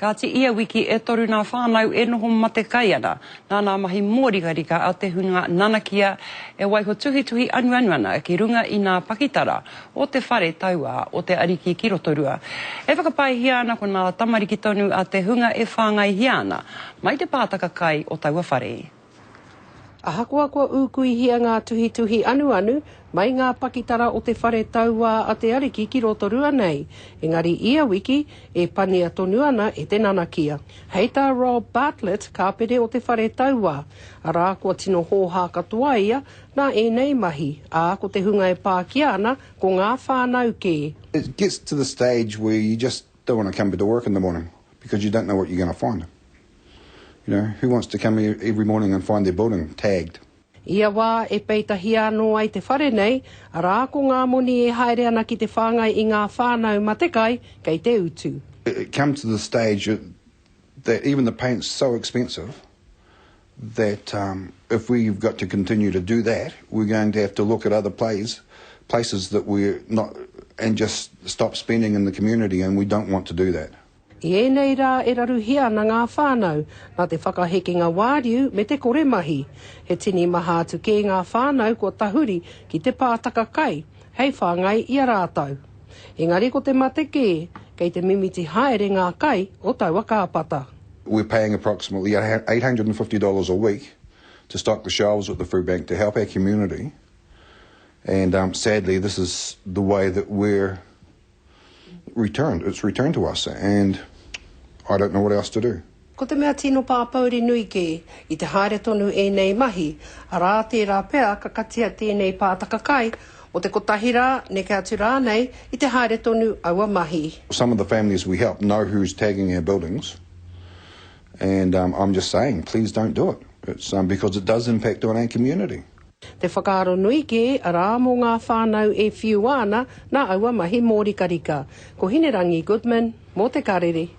Kāti ia wiki e toru nā whānau e noho mate kai ana nā nā mahi mōrikarika a te hunga nanakia e waiho tuhituhi anuanu ana ki runga i nā pakitara o te whare tauā o te Ariki ki Rotorua. E whakapaehia ana ko nā tamariki tonu a te hunga e whāngaihia ana mai te pātaka kai o taua whare. Ahakoa kua ūkuihia ngā tuhituhi anuanu mai ngā pakitara o te whare tauā a te Ariki ki Rotorua nei, engari ia wiki e pania tonu ana e te nanakia. Hei tā Rob Bartlett, kāpene o te whare tauā, arā kua tino hōhā katoa ia nā ēnei mahi, ā, ko te hunga e pākia ana ko ngā whānau kē. It gets to the stage where you just don't want to come to work in the morning because you don't know what you're going to find. You know, who wants to come here every morning and find their building tagged? Ia wā e peitahia anō ai te whare nei, arā ko ngā moni e haere ana ki te whāngai i ngā whānau matekai kei te utu. It comes to the stage that even the paint's so expensive that um, if we've got to continue to do that, we're going to have to look at other plays, places that we're not, and just stop spending in the community, and we don't want to do that. I ēnei rā e raruhia ana ngā whānau nā te whakahekenga wāriu me te kore mahi. He tini maha atu kē ngā whānau kua tahuri ki te pātaka kai hei whāngai i a rātou. Engari ko te mate kē, kei te mimiti haere ngā kai o taua kāpata. We're paying approximately $850 a week to stock the shelves at the food bank to help our community and um, sadly this is the way that we're returned. It's returned to us and I don't know what else to do. Ko te mea tino pāpouri nui kē, i te haere tonu ēnei mahi, arā tērā pea ka katia tēnei pātaka kai mō te kotahi rā, neke atu rānei, i te haere tonu aua mahi. Some of the families we help know who's tagging our buildings and um, I'm just saying, please don't do it. It's um, because it does impact on our community. Te whakaaro nui kē, arā mō ngā whānau e whiua ana nā aua mahi mōrikarika. Ko Hinerangi Goodman, mō Te Karere.